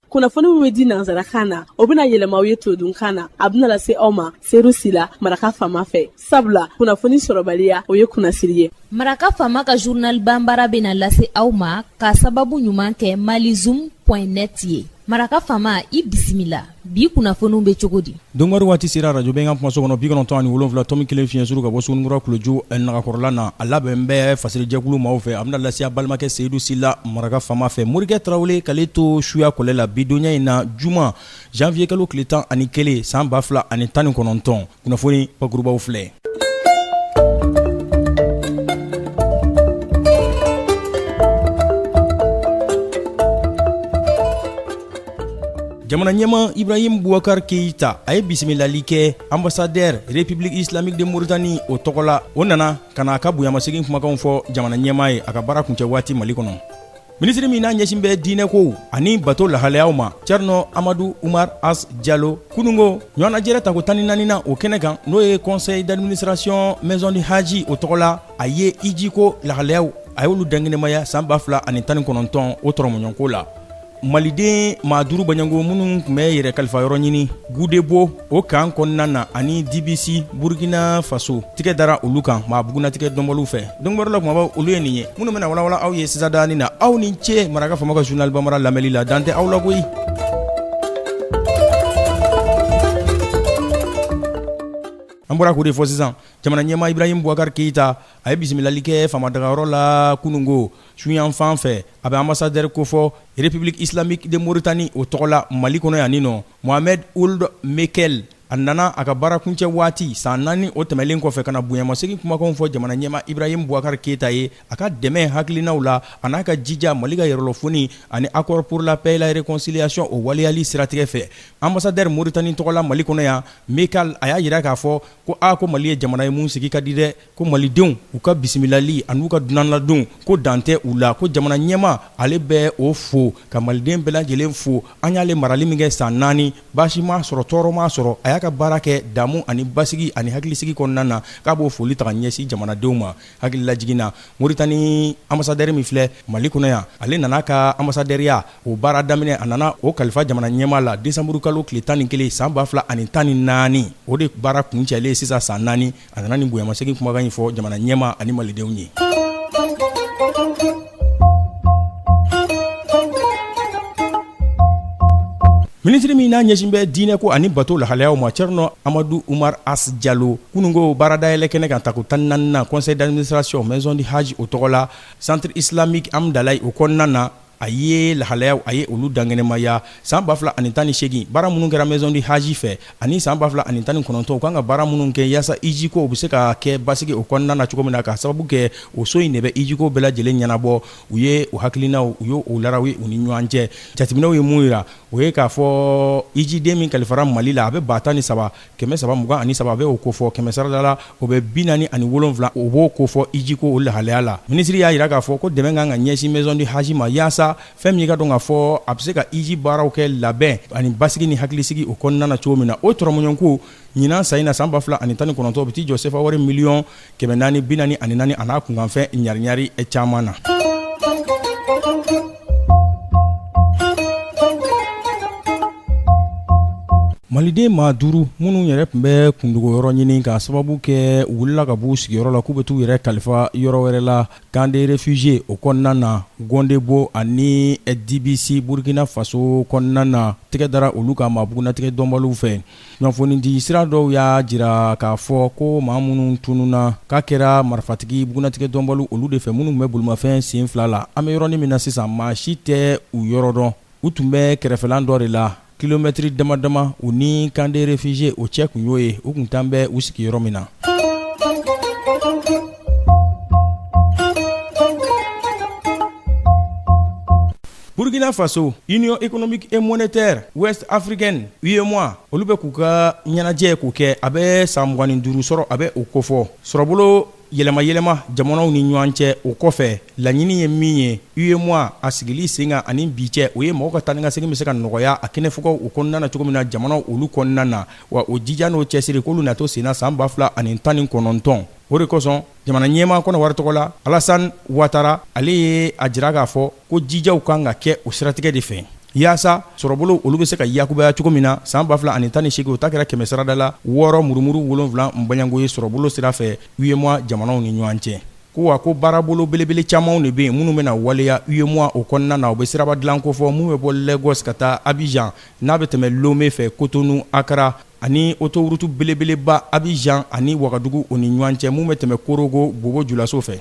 Kunnafoni min bɛ di nansarakan na, o bɛna yɛlɛma aw ye todunkan na. A bɛna lase aw ma Seyidu Sila, Maraka Faama fɛ, sabula kunnafoni sɔrɔbaliya, o ye kunnasiri ye. Maraka Faama ka journal banbara bɛna lase aw ma ka sababu ɲuman kɛ malizoom point net ye. Maraka Faama, i bisimila. Bi kunnafoniw bɛ cogo di? Donkari waati sera arajo Bɛnkan kumaso kɔnɔ, 97.1 fiɲɛ suru ka bɔ Suguninkura kuloju nagakɔrɔla na. A labɛn bɛ fasirijɛkulu maaw fɛ. A bɛna lase a balimakɛ Seyidu Sila, Maraka Faama fɛ. Morikɛ Tarawele k'ale to suya kɔlɛ la bidonya in na, juma janvier kalo tile 11 san 2019. Kunnafoni bakurubaw filɛ. Jamana ɲɛmaa Ibrahim Boubacar Keïta, a ye bisimilali kɛ ambassadeur République islamique de Mauritanie o tɔgɔ la. O nana ka na a ka bonyamasegin kumakanw fɔ jamana ɲɛmaa ye a ka baara kuncɛ waati Mali kɔnɔ. Minisiri min n'a ɲɛsin bɛ diinɛkow ani bato lahalayaw ma, Thierno Amadou Oumar As Diallo, kunungo ɲɔgɔnnajɛrɛ tako 14nan o kɛnɛ kan, n'o ye conseil d'administration maison du haji o tɔgɔ la, a ye hijiko lahalayaw, a y'olu dankɛnɛmaya san 2019 o tɔrɔmɔɲɔgɔnko la. Maliden maa duuru baɲango minnu tun bɛ yɛrɛ kalifa yɔrɔ ɲini Gudebo o kan kɔnɔna na ani Dibisi Burkina Faso, tigɛ dara olu kan maa bugunnatigɛ dɔnbaliw fɛ. Donkibaru la kumabaw, olu ye nin ye minnu bɛna walawala aw ye sisan daani na. Aw ni ce Maraka Faama ka journal bambara lamɛnli la. Dan tɛ aw la koyi. An bɔra k'o de fɔ sisan. Jamana ɲɛmaa Ibrahim Boubacar Keïta, a ye bisimilali kɛ faamadagayɔrɔ la kunungo suyanfan fɛ. A bɛ ambassadeur kofɔ République islamique de Mauritanie o tɔgɔ la Mali kɔnɔ yan nɔ, Mohamed Ould Mekel. A nana a ka baarakuncɛ waati san 4 o tɛmɛnlen kɔfɛ ka na bonyamasegin kumakanw fɔ jamana ɲɛmaa Ibrahim Boubacar Keïta ye a ka dɛmɛ hakilinaw la an'a ka jija Mali ka yɛrɛlɔfoni ani accord pour la paix et la réconciliation o waleyali siratigɛ fɛ. Ambassadeur Mauritanie tɔgɔ la Mali kɔnɔ yan, Mekel, a y'a jira k'a fɔ ko aa ko Mali ye jamana ye mun sigi ka di dɛ, ko malidenw u ka bisimilali an'u ka dunanladon, ko dan tɛ u la, ko jamana ɲɛmaa ale bɛ o fo ka maliden bɛɛ lajɛlen fo. An y'ale marali min kɛ san 4, baasi m'a sɔrɔ, tɔɔrɔ m'a sɔrɔ, a y'a ka baara kɛ damu ani basigi ani hakilisigi kɔnɔna na, k'a b'o foli ta ka ɲɛsin jamanadenw ma. Hakililajigin na, Moritani ambassadeur min filɛ Mali kɔnɔ yan, ale nana ka ambassadeurya o baara daminɛ, a nana o kalifa jamana ɲɛmaa la décembre kalo tile 11 san 2014. O de baara kuncɛlen sisan san 4, a nana nin bonyamasegin kumakan in fɔ jamana ɲɛmaa ani malidenw ye. Minisiri min n'a ɲɛsin bɛ diinɛko ani bato lahalayaw ma, Thierno Amadou Oumar As Diallo, kunungo baaradayɛlɛ kɛnɛ kan tako 14nan conseil d'administration maison du hajj o tɔgɔ la centre islamique Hamdallaye o kɔnɔna na, a ye lahalayaw, a ye olu dankɛnɛmaya san 2018 baara minnu kɛra maison du hajj fɛ ani san 2019 u kan ka baara minnu kɛ yaasa hijiko bɛ se ka kɛ basigi o kɔnɔna na cogo min na, ka sababu kɛ o so in de bɛ hijiko bɛɛ lajɛlen ɲɛnabɔ. U ye u hakilinaw, u ye o larawi u ni ɲɔgɔn cɛ. Jateminɛw ye mun jira, o ye k'a fɔ hijiden min kalifara Mali la, a bɛ 13,323, a bɛ o kofɔ kɛmɛ sarada la, o bɛ 47, o b'o kofɔ hijiko o lahalaya la. Minisiri y'a jira k'a fɔ ko dɛmɛ kan ka ɲɛsin maison du hajj ma yaasa fɛn min ka dɔn k'a fɔ a bɛ se ka hiji baaraw kɛ labɛn ani basigi ni hakilisigi o kɔnɔna na cogo min na. O tɔrɔmɔɲɔgɔnko ɲinan san in na, san 2019, bɛ t'i jɔ sefa wari miliyɔn 444 an'a kunkanfɛn ɲariɲari caman na. Maliden maa duuru minnu yɛrɛ tun bɛ kundogoyɔrɔ ɲini k'a sababu kɛ u wulila ka b'u sigiyɔrɔ la k'u bɛ t'u yɛrɛ kalifa yɔrɔ wɛrɛ la camp de réfugiés o kɔnɔna na Gondébo ani Dibisi Burkina Faso kɔnɔna na, tɛgɛ dara olu kan maa bugunnatigɛ dɔnbaliw fɛ. Kunnafonidi sira dɔw y'a jira k'a fɔ ko maa minnu tununna k'a kɛra marifatigi bugunnatigɛ dɔnbaliw olu de fɛ minnu tun bɛ bolimafɛn sen fila la. An bɛ yɔrɔnin min na sisan, maa si tɛ u yɔrɔ dɔn. U tun bɛ kɛrɛfɛlan dɔ de la, kilomɛtiri dama dama u ni camp de réfugiés o cɛ tun y'o ye, u tun taa bɛ u sigiyɔrɔ min na. Burkina Faso, Union économique et monétaire ouest africaine UEMOA, olu bɛ k'u ka ɲɛnajɛ k'o kɛ, a bɛ san 25 sɔrɔ, a bɛ o kofɔ sɔrɔbolo yɛlɛma-yɛlɛma jamanaw ni ɲɔgɔn cɛ. O kɔfɛ, laɲini ye min ye UEMOA a sigili sen kan ani bi cɛ, o ye mɔgɔ ka taa ni ka segin bɛ se ka nɔgɔya a kɛnɛfugaw o kɔnɔna na cogo min na jamanaw olu kɔnɔna na. Wa o jija n'o cɛsiri k'olu na to senna san 2019. O de kosɔn jamana ɲɛmaa Kɔnɔwari tɔgɔ la, Alassane Ouattara, ale ye a jira k'a fɔ ko jijaw kan ka kɛ o siratigɛ de fɛ. Yaasa sɔrɔbolo olu bɛ se ka yakubaya cogo min na san 2018, o ta kɛra kɛmɛ sarada la 6 murumuru 7 baɲango ye sɔrɔbolo sira fɛ UEMOA jamanaw ni ɲɔgɔn cɛ. Ko wa ko baarabolo belebele camanw de bɛ yen minnu bɛna waleya UEMOA o kɔnɔna na. O bɛ siraba dilan kofɔ min bɛ bɔ Lagos ka taa Abidjan, n'a bɛ tɛmɛ Lomé fɛ, Cotonou, Accra, ani autoroute belebeleba Abidjan ani Wagadugu o ni ɲɔgɔn cɛ, min bɛ tɛmɛ Korogo Bobo Julaso fɛ.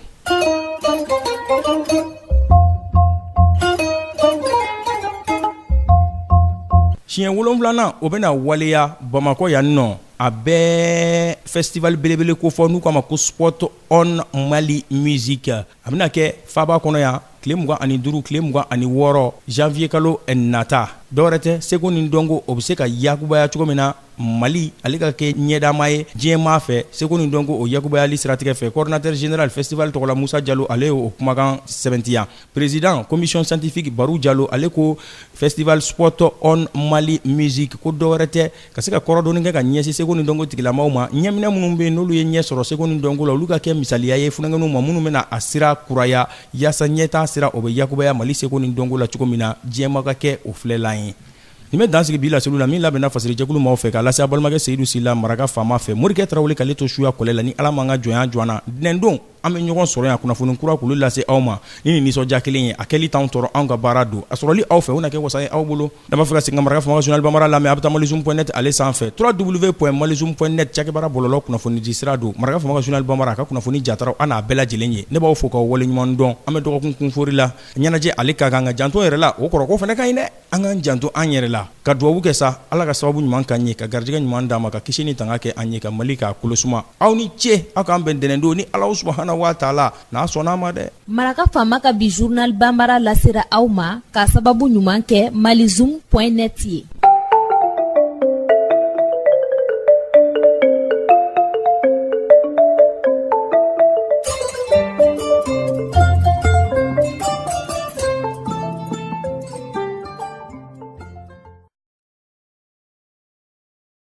Siɲɛ wolonfilanan o bɛna waleya Bamakɔ yan nɔ. A bɛ festival belebele kofɔ n'u k'a ma ko Spot on Mali Music. A bɛna kɛ faaba kɔnɔ yan tile 25, tile 26 janvier kalo nata. Dɔwɛrɛ tɛ, seko ni dɔnko o bɛ se ka yakubaya cogo min na, Mali ale ka kɛ ɲɛdama ye diɲɛmaa fɛ seko ni dɔnko o yakubayali siratigɛ fɛ. Coordinateur général festival tɔgɔ la, Musa Jalo, ale ye o kumakan sɛbɛntiya. Président commission scientifique, Baru Jalo, ale ko festival Spot on Mali Music ko dɔwɛrɛ tɛ, ka se ka kɔrɔdɔnni kɛ ka ɲɛsin seko ni dɔnko tigilamaw ma, ɲɛminɛ minnu bɛ yen n'olu ye ɲɛ sɔrɔ seko ni dɔnko la, olu ka kɛ misaliya ye funankɛninw ma minnu bɛna a sira kuraya, yaasa ɲɛtaa sira o bɛ yakubaya Mali seko ni dɔnko la cogo min na, diɲɛmaa ka kɛ o filɛlan ye. Nin bɛ dan sigi bi laseliw la min labɛnna fasirijɛkulu maaw fɛ k'a lase a balimakɛ Seyidu Sila Maraka faama fɛ. Morikɛ Tarawele k'ale to suya kɔlɛ la. Ni Ala m'an ka jɔnya jɔ an na, ntɛnɛndon an bɛ ɲɔgɔn sɔrɔ yan kunnafoni kura k'olu lase aw ma ni nin nisɔndiya kelen ye. A kɛli t'anw tɔɔrɔ, anw ka baara don. A sɔrɔli aw fɛ, o na kɛ wasa ye aw bolo. N'a b'a fɛ ka segin ka Maraka faama ka journal bambara lamɛn, a bɛ taa malizoom point net ale sanfɛ, www.malizoom point net, cakɛbaara bɔlɔlɔ kunnafonidi sira don. Maraka faama ka journal bambara, a ka kunnafoni jataraw, an n'a bɛɛ lajɛlen ye. Ne b'aw fo k'aw waleɲuman dɔn. An bɛ dɔgɔkun kunfori la, ɲɛnajɛ ale ka kan, ka janto yɛrɛ la, o kɔrɔ ko fana ka ɲi dɛ. An k'an janto an yɛrɛ la, ka dugawu kɛ sa, Ala ka sababu ɲuman k'an ye, ka garijɛgɛ ɲuman d'an ma, ka kisi ni tanga kɛ an ye, ka Mali k'a kolo suma. Aw ni ce, aw k'an bɛn ntɛnɛndon ni Alahu subahana wa taala n'a sɔnna a ma dɛ. Maraka faama ka bi journal banbara lasera aw ma k'a sababu ɲuman kɛ malizoom point net ye.